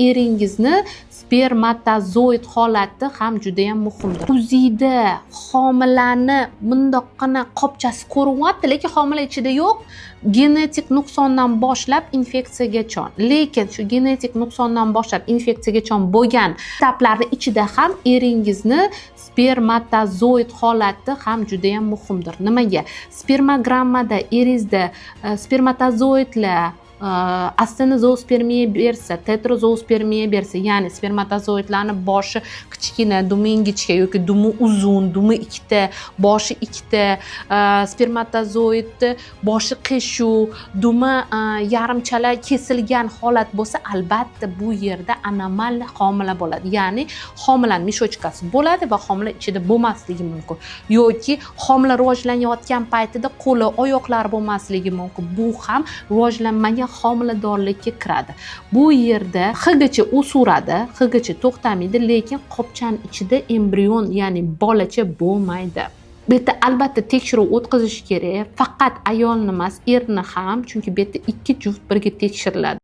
eringizni spermatozoid holati ham judayam muhimdir. УЗИ da homilani bundoqqina qopchasi ko'rinyapti, lekin homila ichida yo'q. Genetik nuqsondan boshlab infeksiyagacha, lekin shu genetik nuqsondan boshlab infeksiyagacha bo'lgan etaplarni ichida ham eringizni spermatozoid holati ham judayam muhimdir. Nimaga? Spermogrammada eringizda spermatozoidlar astenozospermiya bersa, tetrazoospermiya bersa, ya'ni spermatozoidlarni boshi kichkina, dumi ingichka yoki dumi uzun, dumi ikkita, boshi ikkita, spermatozoidni boshi qiyshuv, dumi yarimchala kesilgan holat bo'lsa, albatta bu yerda anomal homila bo'ladi. Ya'ni homilani мешочка si bo'ladi va homila ichida bo'lmasligi mumkin yoki homila rivojlanayotgan paytida qo'li, oyoqlari bo'lmasligi mumkin. Bu ham rivojlanmagan homiladorlikka kiradi. Bu yerda ХГЧ o'saveradi, ХГЧ to'xtamaydi, lekin qopchani ichida embrion, ya'ni bolacha bo'lmaydi. Bu yerda albatta tekshiruv o'tkazish kerak, faqat ayolni emas, erni ham, chunki bu yerda ikki juft birga tekshiriladi.